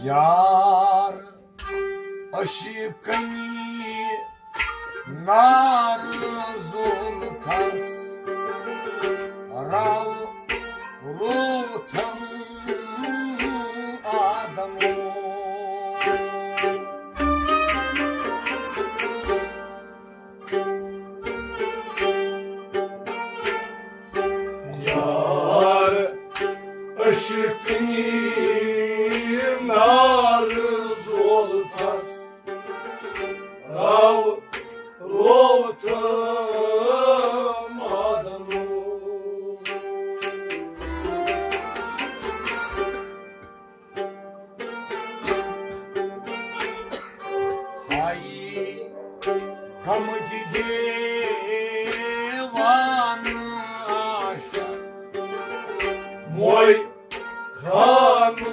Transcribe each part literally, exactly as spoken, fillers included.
یار عشقنی نار زولتس راو روتھم آدمو۔ یار عشقنی نار زولتس راو روتھم آدمو۔ ہائی غمچ دیوان عاشق موے خانوک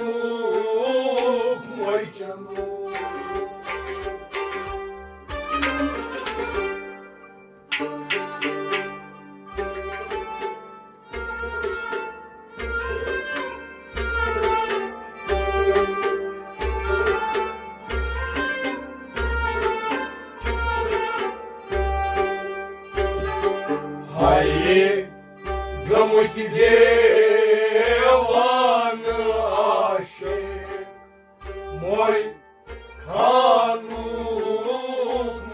موے چنو۔ ہائی غمچ دیوان عاشق موے خانوک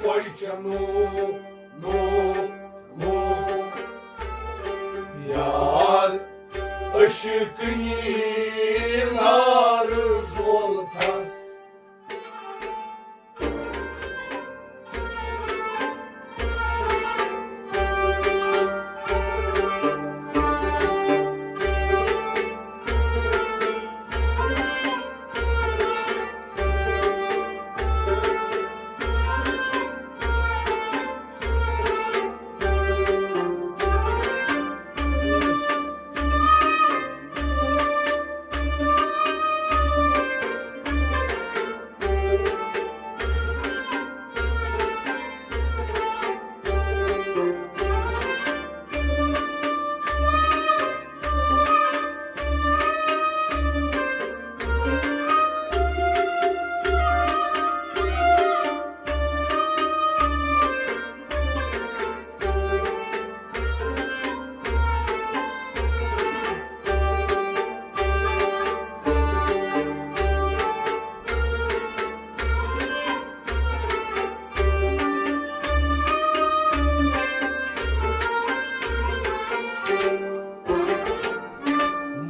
موے چنو، نو، نو۔ یار عشقنی نار زولتس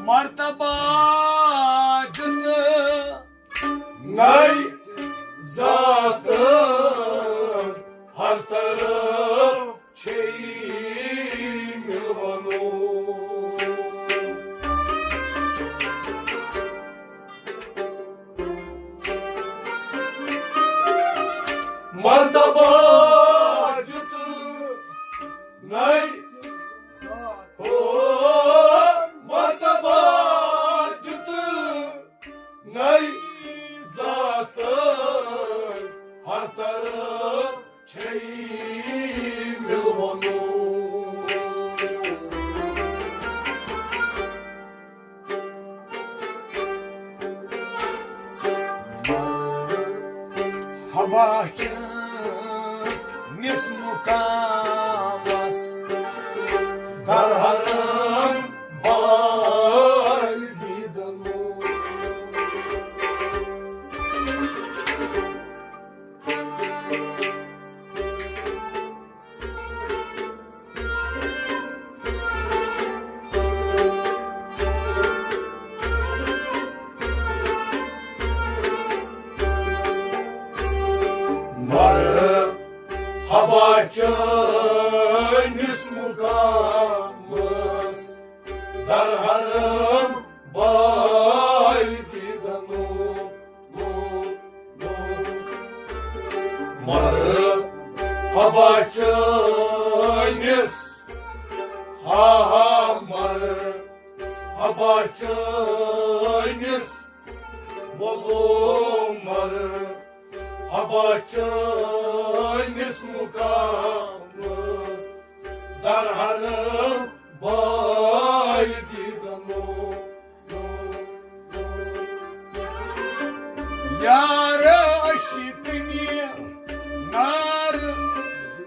مرتبہ دیُت نَے ذاتن ہر طرف چھے مِلوَنو۔ مرتبہ دیُت نَے، ہو، مرتبہ دیُت نَے ذاتن ہر طرف چھے مِلوَنو۔ ہوا چٲنِس مُقامس درہرم بال دیدنو۔ مرحبا چٲنِس مُقامس درہرم بال دیدنو۔ مرحبا چٲنِس، ہا ہا، مرحبا چٲنِس، وولو مرحبا چٲنِس مُقامس درہرم بال دیدنو۔ یار عشقنی نار،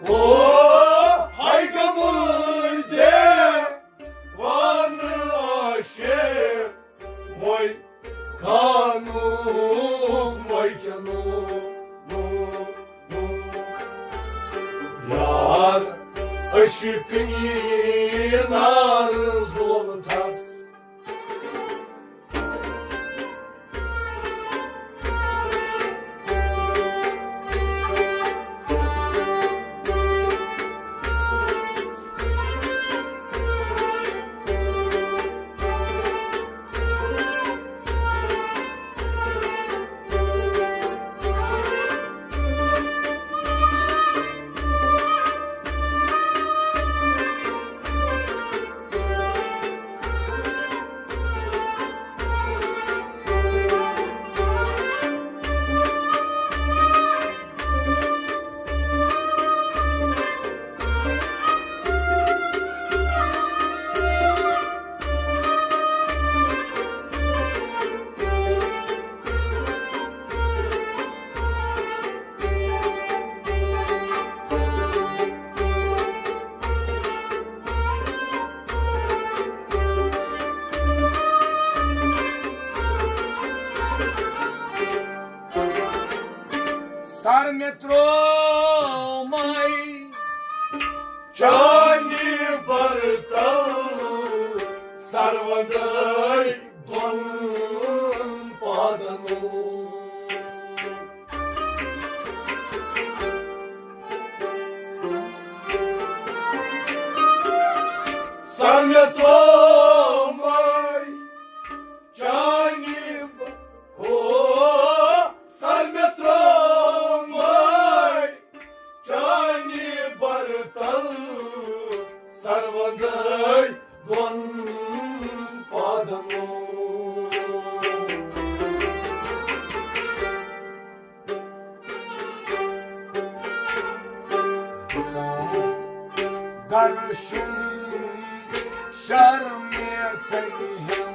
او ہاے گمٕے دے وان عاشق، وے خانوک وے چنوک۔ یار عشقنی نار زول تھس۔ سر مےٚ ترٛوو مَے چانہِ برتل سروندے دۄن پادن۔ سر مےٚ ترٛوو مَے چانہِ ب-، ہو، سر مےٚ ترٛوو مَے چانہِ برتل سروندے دۄن پادن۔ درشُن شرمہِ ژَلہِ ہٮ۪م۔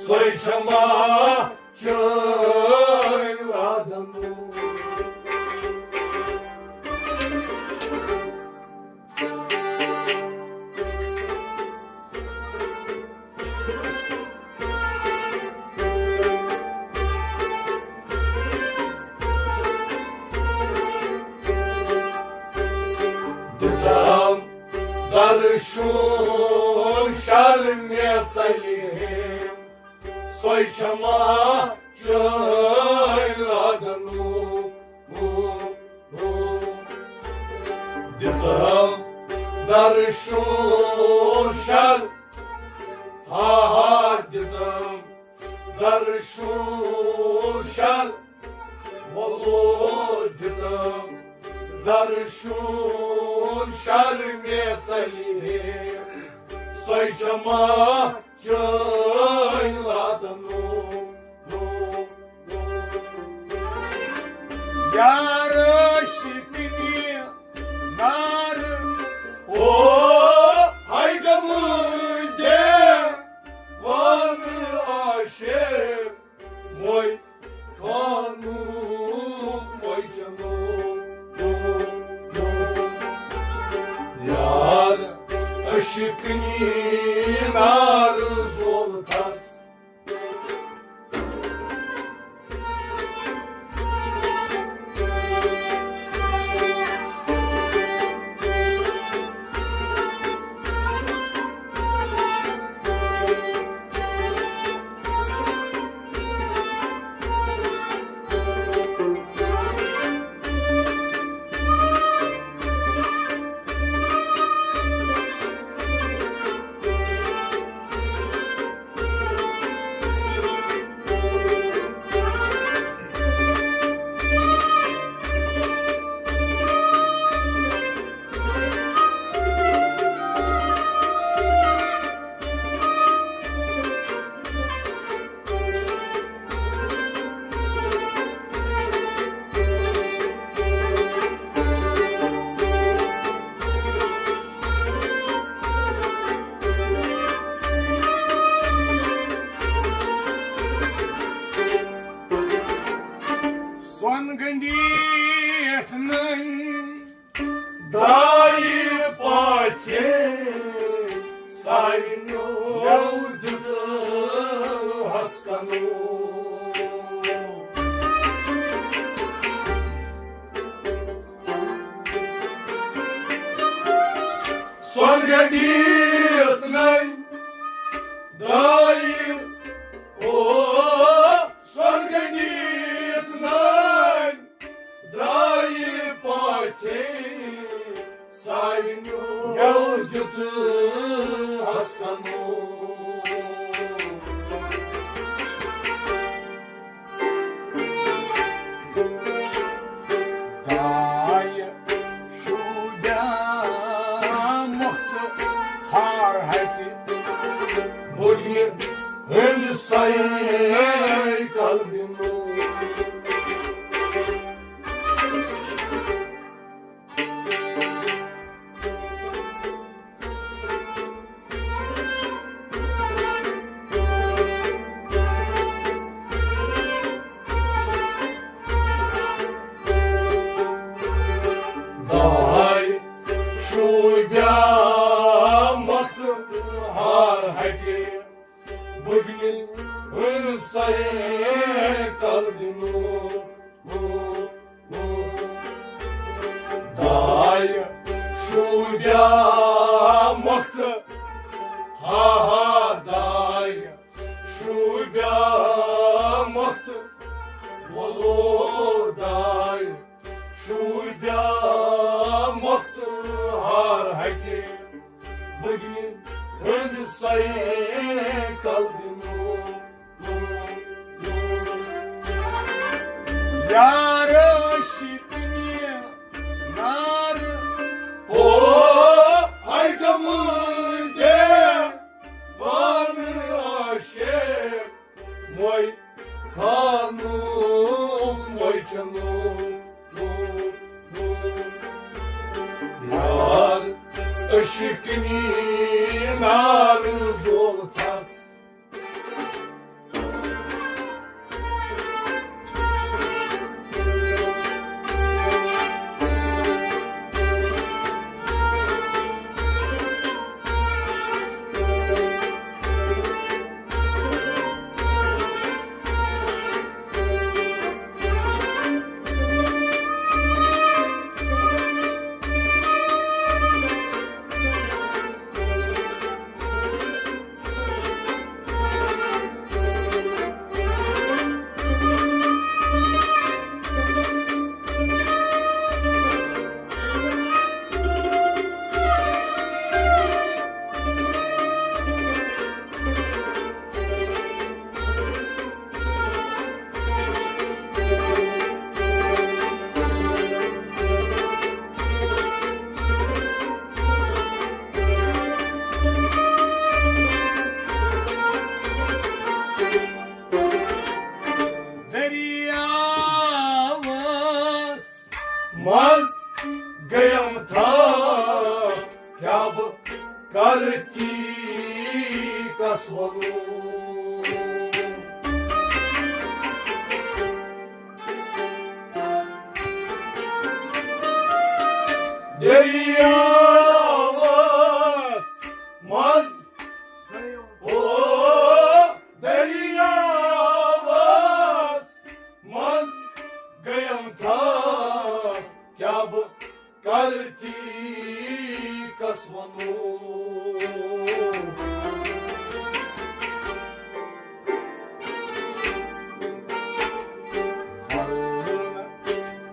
سۄے چھما چٲنۍ لادن۔ دِتم درشُن شرمہِ ژَلہِ ہٮ۪م۔ سۄے چھما چٲنۍ لادن۔ دِتم درشُن شر، ہا ہا دِتم درشُن شر، وَلو دِتم درشُن شرمہِ ژَلہِ ہٮ۪م۔ سۄے چھما چٲنۍ لادن۔ یار عشقنی نار، او ہاے گمٕے دے وان عاشق، وے خانوک وے چنوک۔ یار عشقنی نار زول تھس۔ سۄن گنڈِتھ نٔنۍ دایہِ پاژھے ساینیو دیُت ہسکنو۔ سۄن گنڈِتھ نٔنۍ دایہِ، او، سۄن گنڈِتھ نٔنۍ درایہِ پاژھے ساینیو دیُت ہسکنو۔ دایہِ شوٗبیا مۄختہٕ ہار ہٹہِ بُڈنہِ ہٕنٛدۍ سایکل دِنو۔ دایہِ شوٗبیا مۄختہٕ ہار ہٹہِ بُڈنہِ ہٕنٛدۍ سایکل دِنو۔ دایہِ شوٗبیا مۄختہٕ، ہا ہا دایہِ شوٗبیا مۄختہٕ، وولو دایہِ شوٗبیا مۄختہٕ ہار ہٹہِ بُڈنہِ ہٕنٛدۍ سایکل دِنو۔ یار شکنی نار، او، آیٹم دے پانہٕ عاشق، موے خانوٗ موے چنو۔ یار عشقنی نار زول تھس۔ دریاوس منٛز گٔیم تھا، کیٛاہ بہٕ کرٕ تی کس ونو؟ دریاوس منٛز، او، دریاوس منٛز گٔیم تھا، کیٛاہ بہٕ کرٕ تی کس ونو؟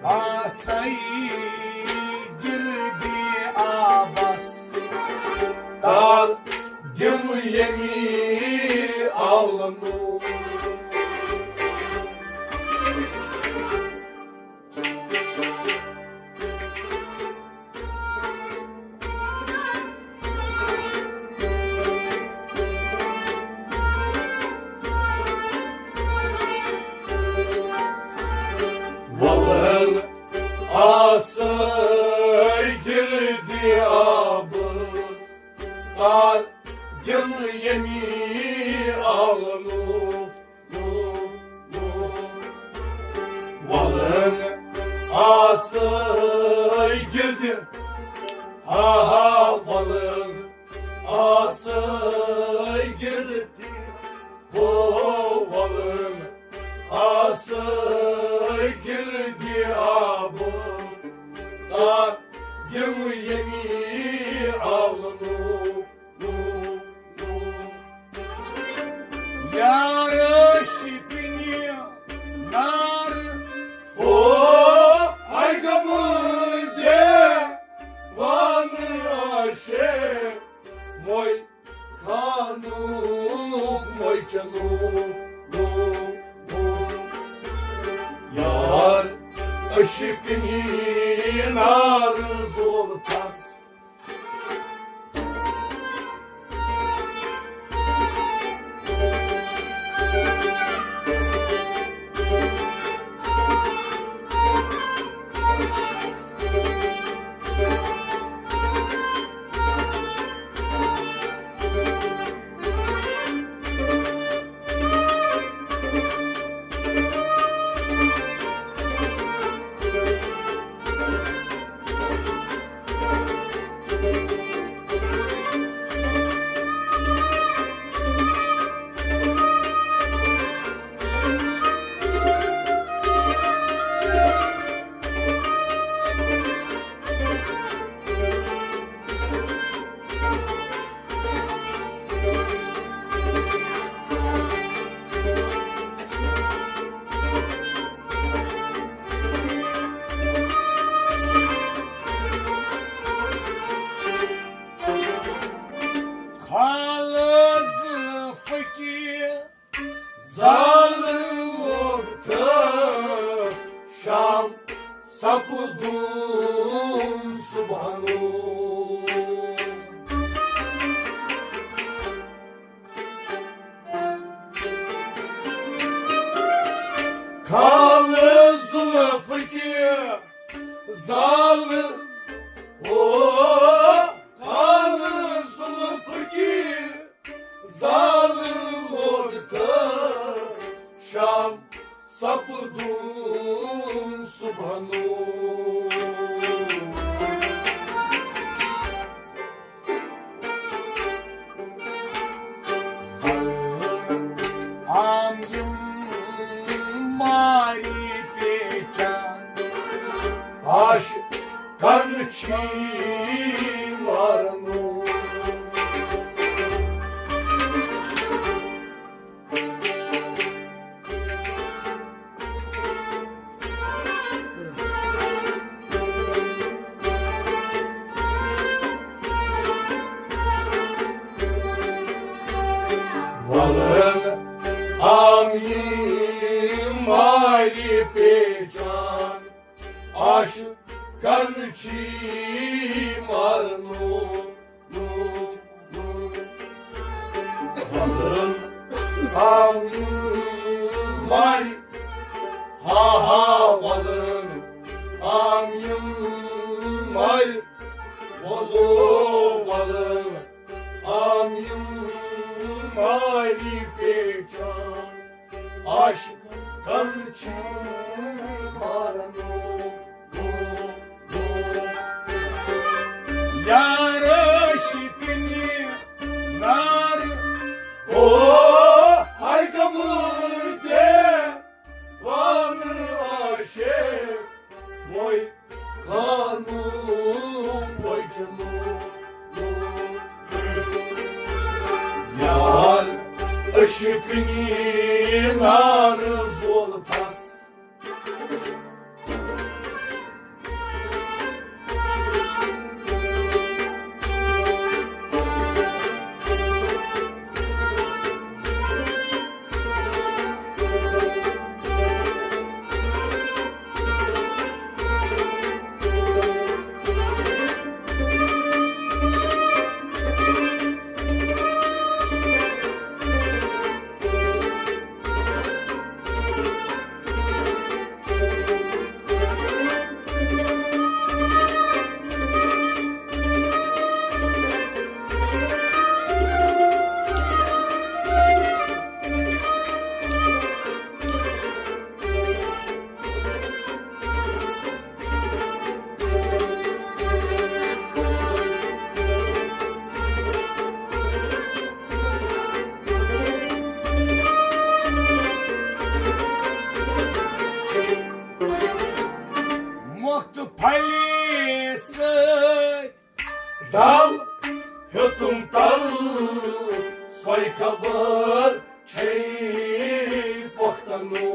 آسے گردِ آبس تل دِم ییٚمہِ آلنو۔ آسے گِردِ، ہا ہا ولن، آسے گِردِ، ہو ولن، آسے گِردِ آبہٕ، تا یِم ییٚمی آلنو۔ یار شکنی نار۔ او اے گم دے وان آشے موی خانوک موی چنو۔ یار اشکنی نار زول تھس۔ خالص فقیر زال وقت شام سپدون صبحنو۔ خال زلفکی زال، او خال زلفکی زال لوگ تھا شام سپدون صبحنو۔ عام یِم ماری پیچان عاشقن چھی مارنو۔ ولن آمی ماری پیچان عاشقن چھی مارنو۔ ولن آمی ماری، ہا ہا ولن آمی ماری، ولو ولن آمی ماری پیچان عاشقن چھ مارنو۔ یار شکنی نار، او ہر گم دے وان عاشق وای خانو وای جنو۔ یار عشقنی نار زول تھس۔ تل ہیوٚتُم تل، سۄے خبر چھے پۄختنو۔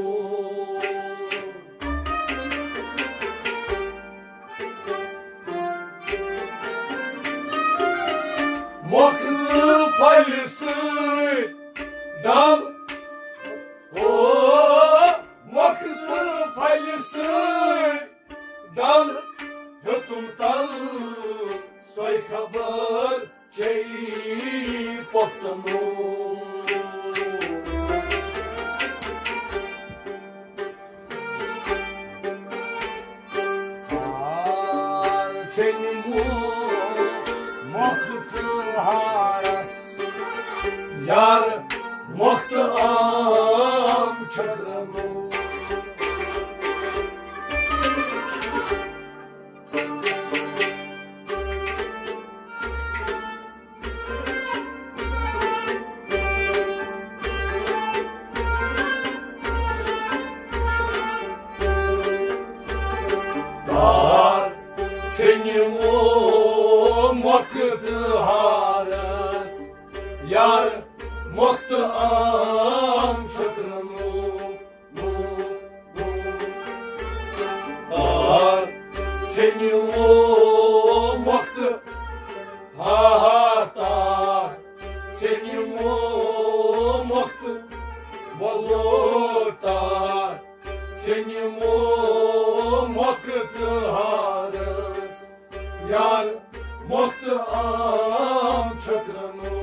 مۄکھٕ پھلہِ سۭتۍ ڈل، او، مۄکھٕ تہٕ پھلہِ سۭتۍ ڈل ہیوٚتُم تل، سۄے خبر چھے پۄختنو۔ ہار ژھیٚنہِ مو مۄکھٕ تہٕ ہارس، یار مۄکھٕ تہٕ عام چھٔکرنو۔ تار ژھیٚنہِ مو مۄکھٕ تہٕ ہارس، یار مۄکھٕ تہٕ عام چھٔکرنو۔ تار ژھیٚنہِ مو مۄکھٕ تہٕ، ہا ہا، تار ژھیٚنہِ مو مۄکھٕ تہٕ، وَلو تار ژھیٚنہِ مو مۄکھٕ تہٕ ہارس، یار مۄکھٕ تہٕ عام چھٔکرنو۔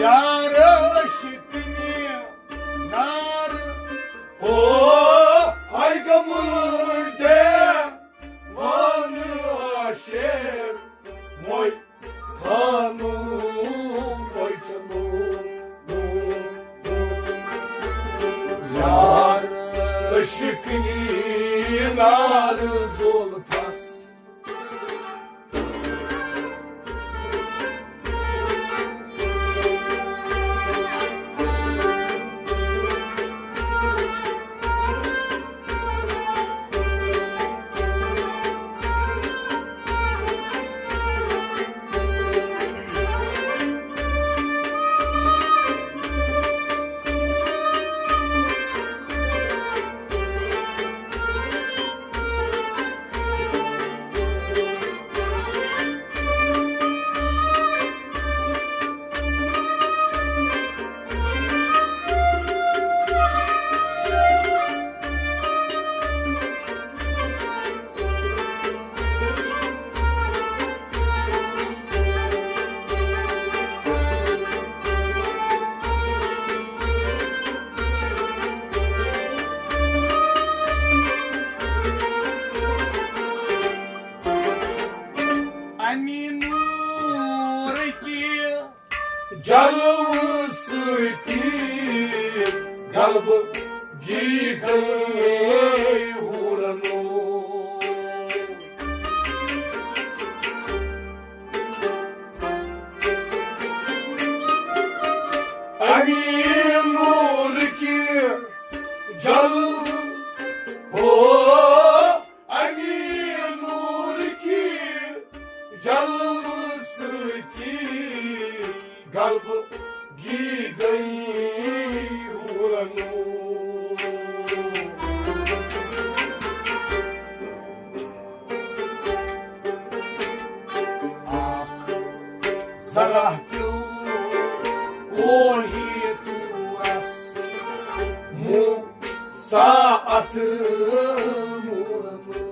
یار عشق نی نار، او، آے گمہٕ دے وانہٕ عاشق، موے خانو، موے چلو۔ یار عشق نی نار زول تھس۔ اَمی نوٗرٕکہِ جلوٕ سۭتی غلبہٕ گی گٔے حورنو۔ اَمی نوٗرٕکہِ جلوٕ، ہو، اَمی نوٗرٕکہِ جلوٕ سۭتی غلبہٕ گی گٔے حورنو۔ اکھ ذرا پیوٚو کوہہِ طورس، موسیٰ اتھ مورنو۔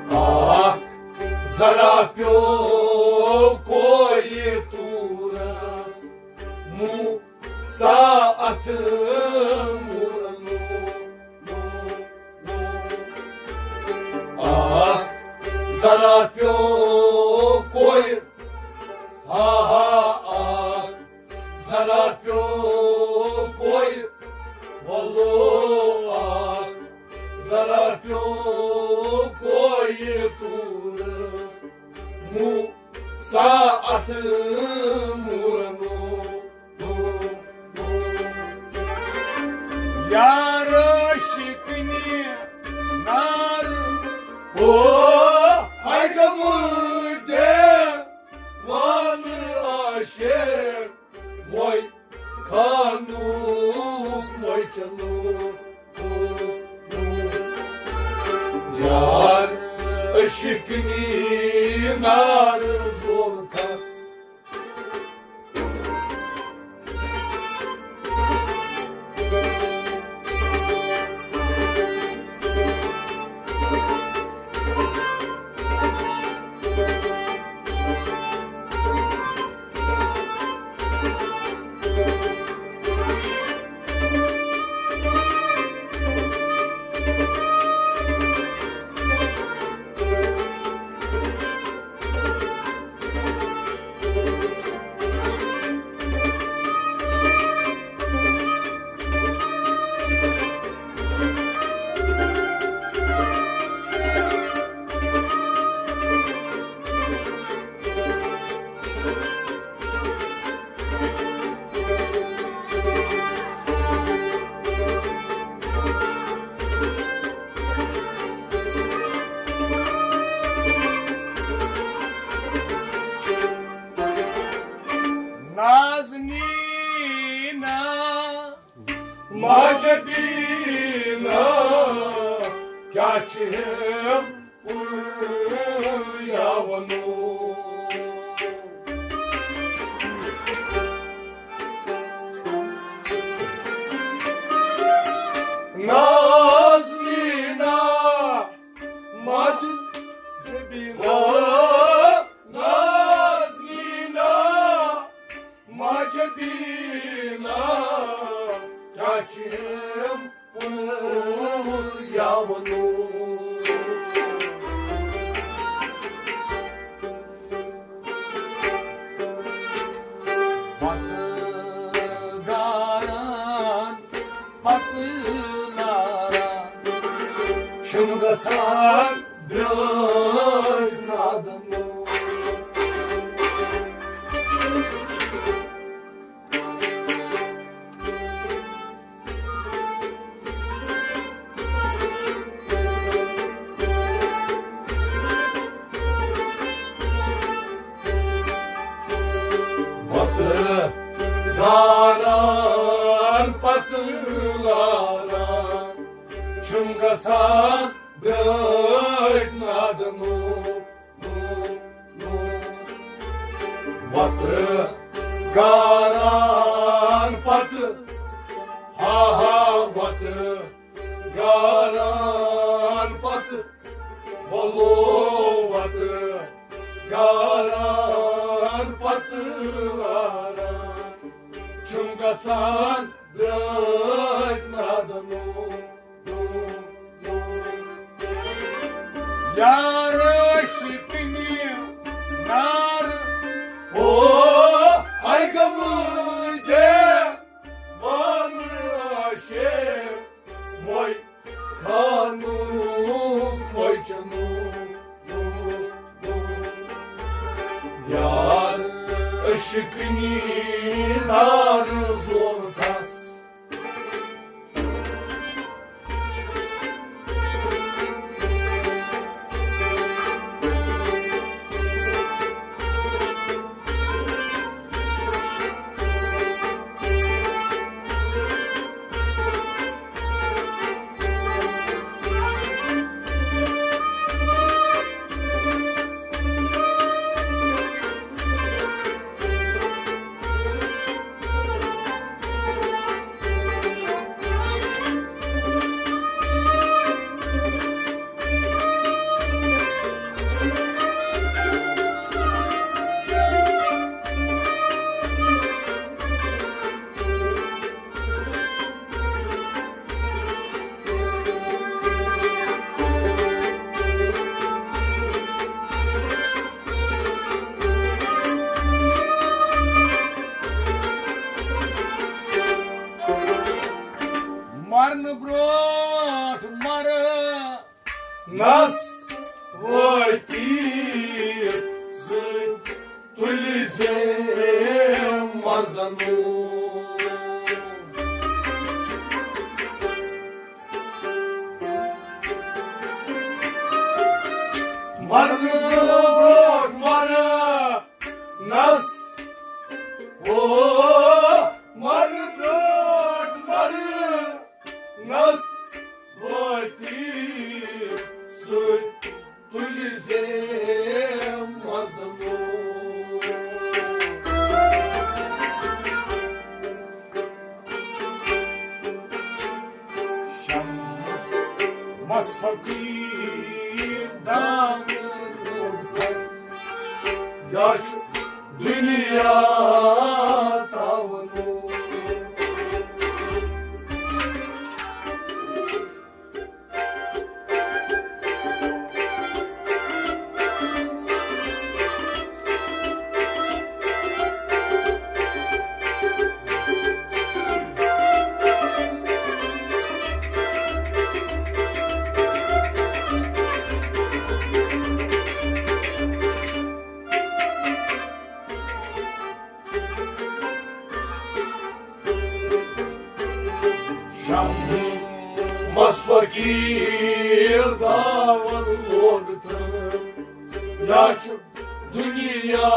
اکھ ذرا پیوٚو کوہہِ طورس، موسیٰ اتھ مورن۔ وۄنۍ خانُک وۄنۍ چلو۔ یار عشقنی نار زولتس۔ نازنینا، ماجہ بینا، کیا چھ ہم یا ونو۔ نازنینا، ماجہ بینا، نازنینا، ماجہ بینا، کیا چھ ہم یا ونو۔ وتہٕ گاران پتہٕ لاران چھُم گژھان بیٛٲرۍ نادنو۔ وتہٕ گاران پتہٕ لاران چھُم گژھان بیٛٲرۍ نادنو۔ وتہٕ گاران پتہٕ، ہا ہا، وتہٕ گاران پتہٕ، وَلو وتہٕ گاران پتہٕ لاران چھُم گژھان بیٛٲرۍ نادنو۔ یار عشقنی نار۔ او، اے غمہٕ دے، وَن عاشق، وۄنۍ خانُک وۄنۍ چنو۔ یار عشقنی نار زولتس۔ مرنہٕ برونٛٹھ مرٕ نس وٲتی زٕ تُلۍ زِ مردنو۔ مرنہٕ برونٛٹھ مرٕ نس او فقیٖر دامن لوٚگ تھل، یا چھُ دُنیا تاوَن وول۔ شمس فقیٖر داوَس لوٚگ تھل، یا چھُ دُنیا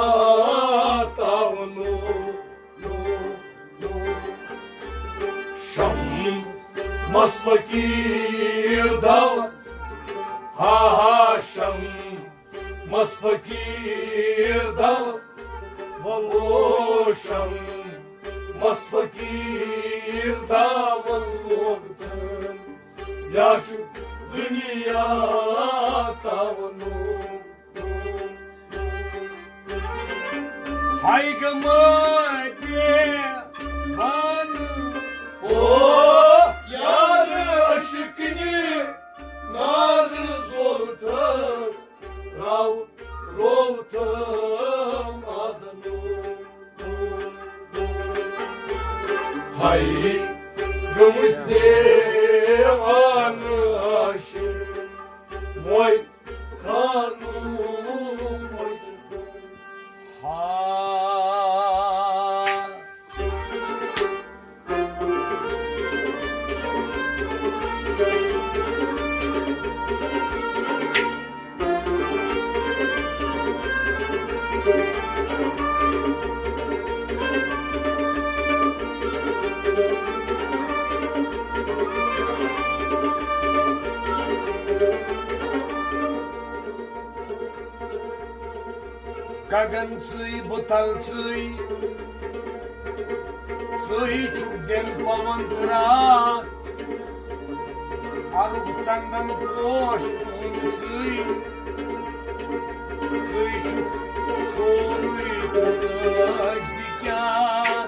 تاوَن وول۔ شمس فقیٖر داوَس، ہا ہا، شمس فقیٖر داوَس، وَلو شمس فقیٖر داوَس لوٚگ تھل، یا چھُ دُنیا تاوَن وول۔ ہاے گمہٕ دیوانہٕ۔ او یار عشقنہِ نارٕ زول تھل، راو روو تھل آدنو۔ ہاے گٔمٕتۍ دیوانہٕ عاشق، وۄنۍ خانو مجنون۔ ہا۔ گگن ژٕے، بُتل ژٕے، ژٕے چھُکھ دِن پلوَن تہٕ راتھ۔ اَلُک ژندن پوش وُن ژٕے، ژٕے چھُکھ سورُے تہٕ أکۍ زِ کیٛاہ۔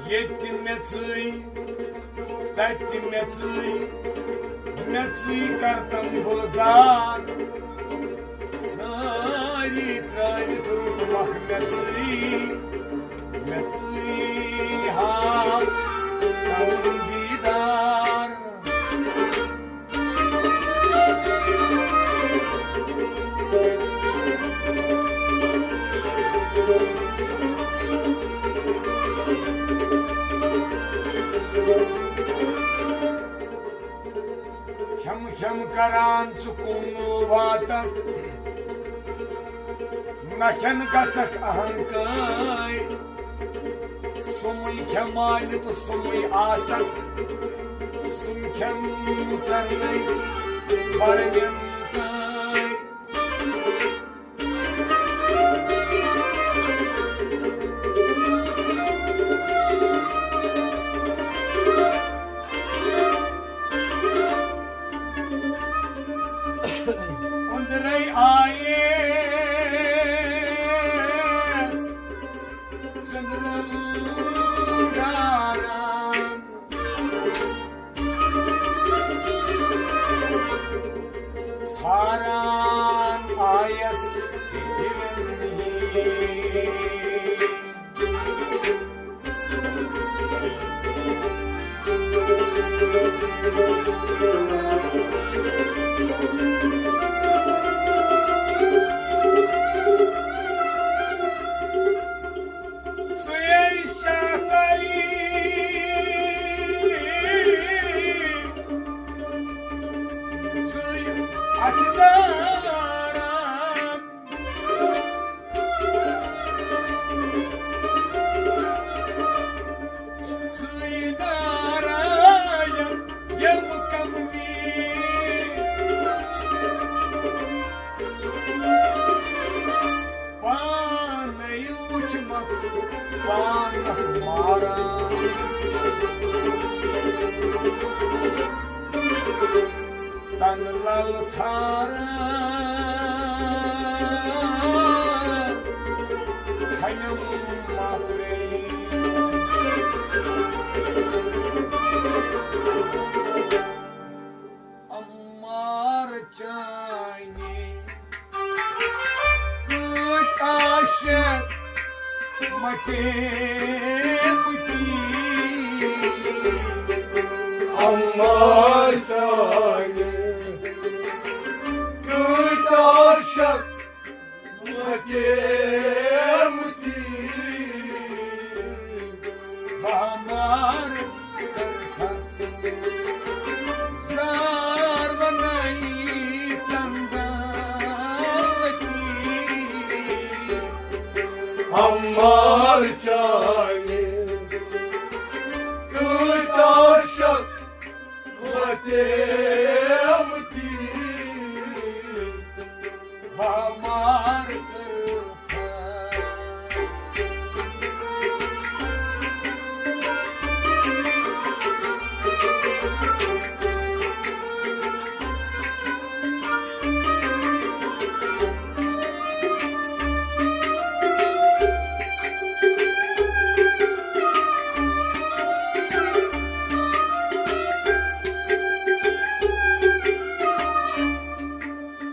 ییٚتہِ مےٚ ژٕے، تَتہِ مےٚ ژٕے، مےٚ ژٕے کَرتَم گُلزار۔ سٲری ترٛٲوِتھ روٚٹ مَکھ مےٚ ژٕے، مےٚ ژٕے ہاو کَرُن دیٖدار۔ کھٮ۪م کھٮ۪م کران ژٕ کُن واتکھ، نہ کھٮ۪ن گژھکھ اہنکٲرۍ۔ سُمٕے کھٮ۪مانہِ تہٕ سُمٕے آسکھ، سُم کھٮ۪ن مُژرنٕے برمٮ۪ن تٲرۍ۔ أنٛدرَے آیس ژٔنٛدرَن گاران۔ ژھاران آیس دِلن ہی۔ ژٕے شاہ تری، ژٕے اَتھٕ داران۔ ژٕے ناراین، یِم کموی پانس ماران، تن لل تھاران، چھنم مۄکلے۔ عمار چانی کۭتۍ عاشق متے متی۔ عمار چانی کۭتۍ عاشق متے متی۔ بامار کٔرتھس زار ونائی چندن لتی۔ عمار چانی کۭتۍ عاشق متے متی۔ بامار کٔرتھس۔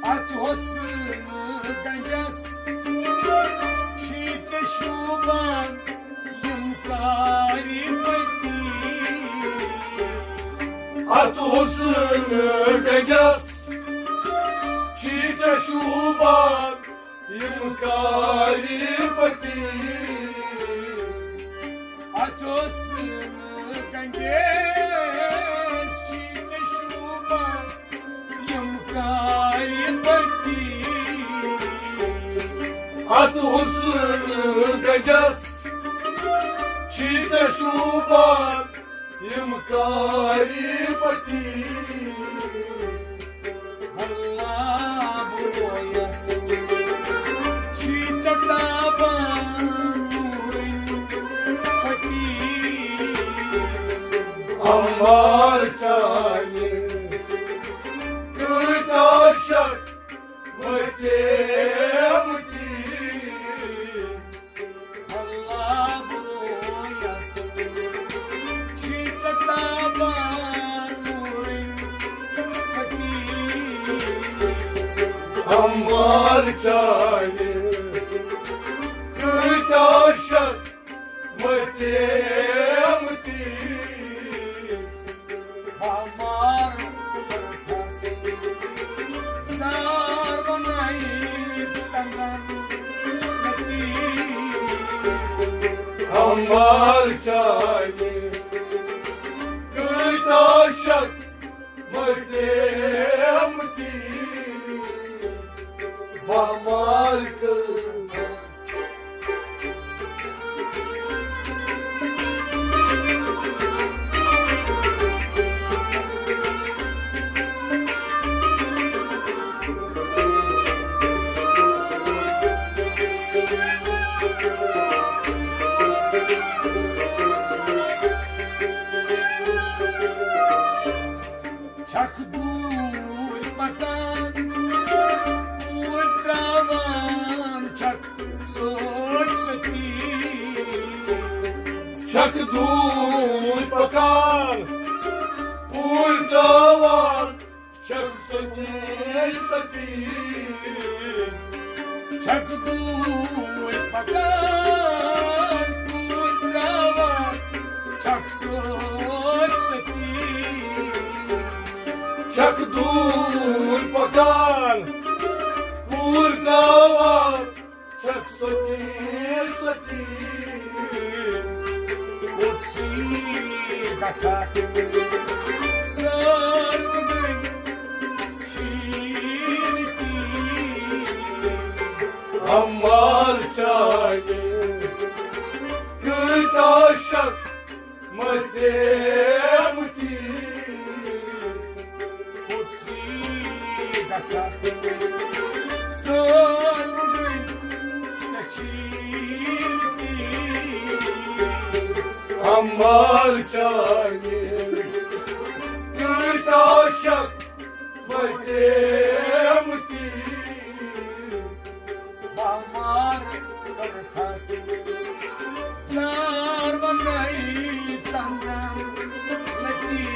اتھ حسنہٕ گنجس چھی ژےٚ شوٗبان یِم کارِ پٔتی۔ اتھ حسنہٕ گنجس چھی ژےٚ شوٗبان یِم کارِ پٔتی۔ اتھ حسنہٕ گنجس چھی ژےٚ شوٗبان یِم کارِ پٔتی۔ اتھ حسنہٕ گنجس چھی ژےٚ شوٗبان یِم کارِ پٔتی۔ اللہ بویس چھی ژےٚ تابان نوٗرٕنۍ پھٔتی۔ عمار چانہِ کۭتۍ عاشق متے متی۔ اللہ بویس چھی ژےٚ تابان نوٗرٕنۍ پھٔتی۔ عمار چانہِ کۭتۍ عاشق متے متی۔ بامار کٔرتھس زار ونائی چندن لتی۔ عمار چانہِ کۭتۍ عاشق متے متی۔ بامار کٔرتھس۔ چھکھ دوٗرۍ پکان، اوٗرۍ تراوان چھکھ سوچ ستی۔ چھکھ دوٗرۍ پکان، اوٗرۍ تراوان چھکھ سوچ ستی۔ چھکھ دوٗرۍ پکان، اوٗرۍ تراوان چھکھ سوچ ستی۔ چھکھ دوٗرۍ پکان، اوٗرۍ تراوان چھکھ ستی ستی۔ اوٚتسٕے گژھان سٲلمہٕ دٔنۍ شیٖرتی۔ عمار چانہِ کۭتۍ عاشق متے متی۔ اوٚتسٕے گژھان سٲلمہٕ دٔنۍ ژےٚ شیٖرتی۔ مال چانہِ کۭتیٛاہ شک متیمتی۔ بامار کٔرتھس زار ونَے ژندن لتی۔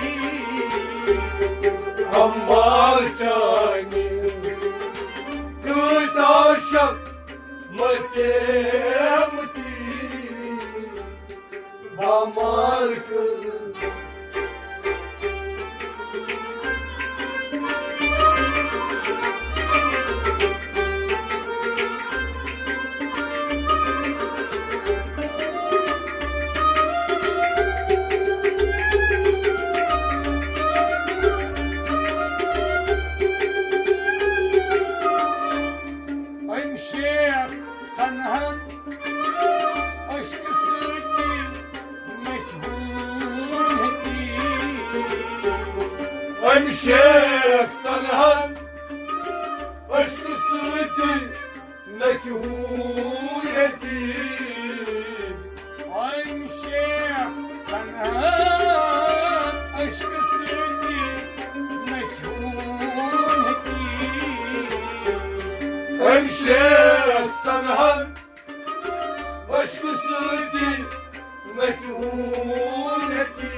امال چانہِ کۭتیٛاہ شک متیمتی۔ بامار کٔرتھس۔ أمۍ شیخ سنہن عشقہٕ سۭتی نکۍ ہوٗن ہیٚتی۔ أمۍ شیخ سنہن عشقہٕ سۭتی نکۍ ہوٗن ہیٚتی۔ أمۍ شیخ سنہن عشقہٕ سۭتی نکۍ ہوٗن ہیٚتی۔ أمۍ شیخ سنہن عشقہٕ سۭتی نکۍ ہوٗن ہیٚتی۔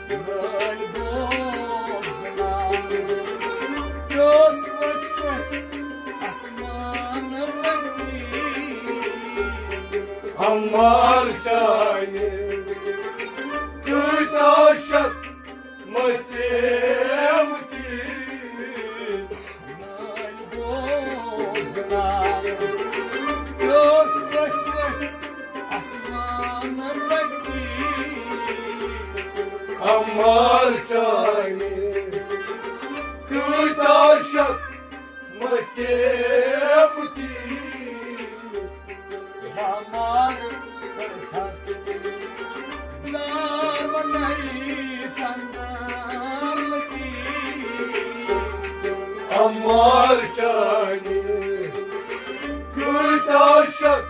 لٲلۍ بوزناو پیوس ؤسۍ ؤسۍ آسمان پٔتی۔ عمار چانہِ کۭتیٛاہ شک متیمتی۔ نٲلۍ بوزناو پیوس ؤسۍ ؤسۍ آسمان پٔتی۔ عمار چانہِ کۭتیٛاہ شک متیمتی۔ بامار کٔرتھس زار ونَے ژندن لتی۔ عمار چانہِ کۭتیٛاہ شک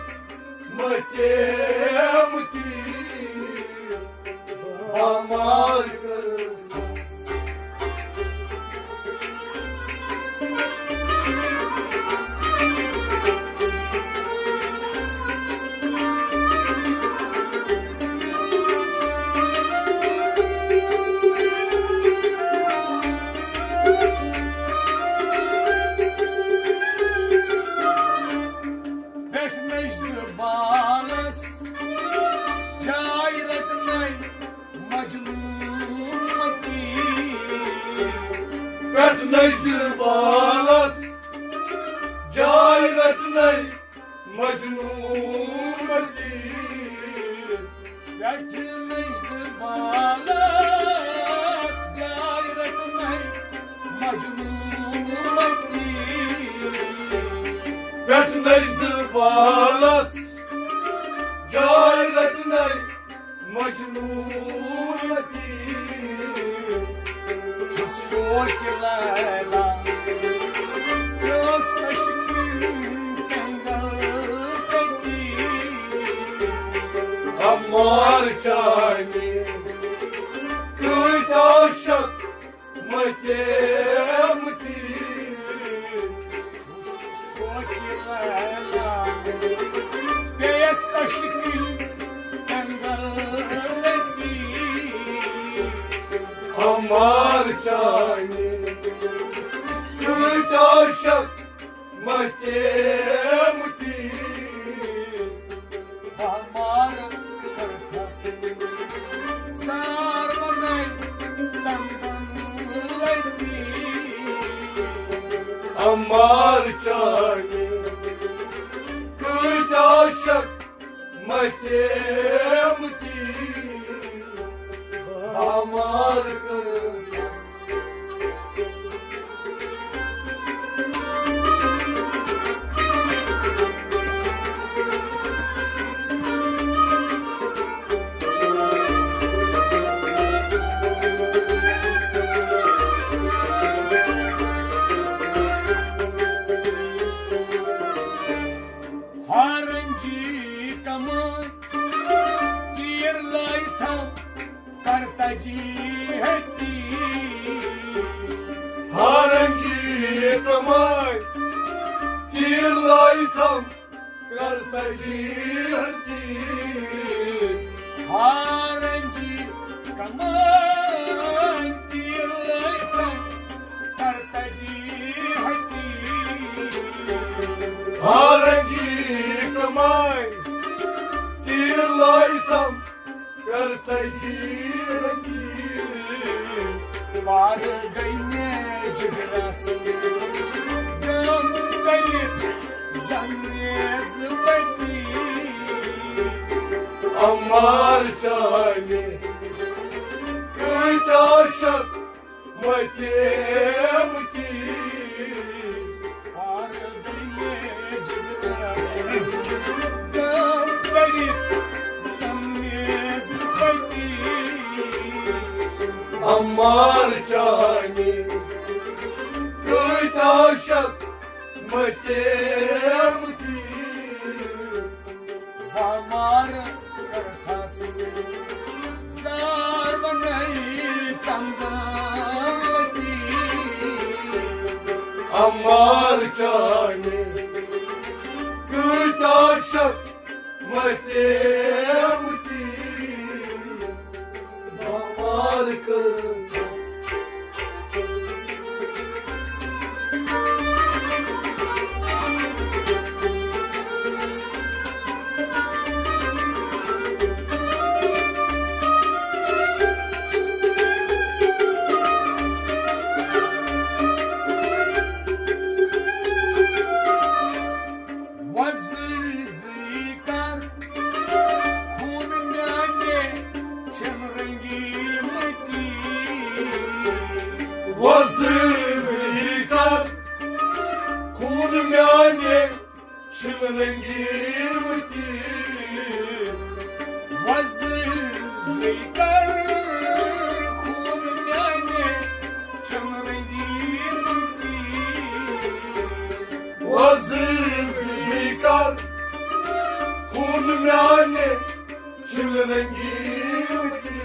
متیمتی۔ بامار کٔرتھس۔ پٮ۪ٹھ نٔژ تہٕ بالس جاے رٹنَے مجنون متی۔ پٮ۪ٹھ نٔژ تہٕ بالس جاے رٹنَے مجنون متی۔ پٮ۪ٹھ نٔژ تہٕ بالس جاے رٹنَے مجنون متی۔ پٮ۪ٹھ نٔژ تہٕ بالس جاے رٹنَے مجنون لطیف۔ چھُس شوقِ لیلا، یۄس عشقِ کنگل تٔتی۔ عمار چانہِ کۭتیٛاہ شک متیمتی۔ شوقِ لیلا، بیٚیَس عشقِ کنگل لطیف۔ عمار چانہِ کۭتیٛاہ شک متیمتی۔ بامار کٔرتھس سارونَے ژندن لطیف۔ عمار چانہِ کۭتیٛاہ شک متیمتی۔ بامار کٔرتھس۔ ہارنجی کمٲے، چیٖز لایتھم کر تجی ہتی۔ ہارنگی کمائی تیر لایتھم کر تجی ہتی۔ ہارنگی کمائی تیر لایتھم کر تجی ہتی۔ ہارنگی کمائی تیر لایتھم کر تجی ہتی۔ پار گئی مےٚ جگرس غم کٔرِتھ زنگیز پتی۔ عمار چانہِ کۭتیٛاہ شک متیمتی۔ پار گئی مےٚ جگرس غم کٔرِتھ زنگیز پتی۔ عمار چانہِ کۭتیٛاہ شک متیمتی۔ بامار کرتھس زار بنائی چندن لتی۔ عمار چانہِ کۭتیٛاہ شک متیمتی۔ بامار کرتھس وۄزٕلۍ زٕے کر خوٗن میانہِ چھِنہٕ رنگیٖمٕتی۔ وۄزٕلۍ زٕے کر خوٗن میانہِ چھِنہٕ رنگیٖمٕتی۔ وۄزٕلۍ زٕے کر خوٗن میانہِ چھِنہٕ رنگیٖمٕتی۔ وۄزٕلۍ زٕے کر خوٗن میانہِ چھِنہٕ رنگیٖمٕتی۔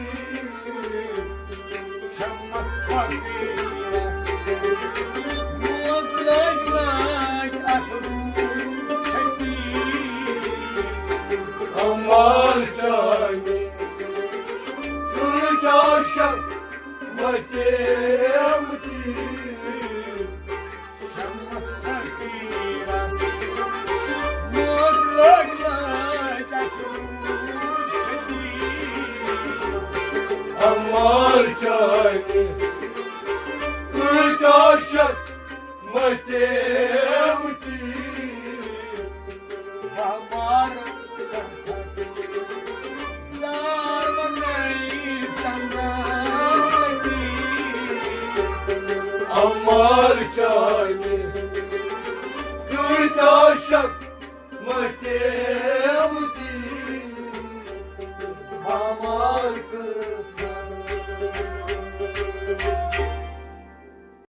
شمس فقیرس موز لٲگۍ لٲگۍ اتھ روٗد چھتی۔ عمار چانہِ کۭتیٛاہ شک متیمتی۔ شمس فقیرس موز لٲگۍ لٲگۍ اتھ روٗد چھتی۔ عمار چانہِ کۭتیٛاہ شک متیمتی۔ بامار کرتھس زار بنائی چندن لتی۔ عمار چانہِ کۭتیٛاہ شک متیمتی۔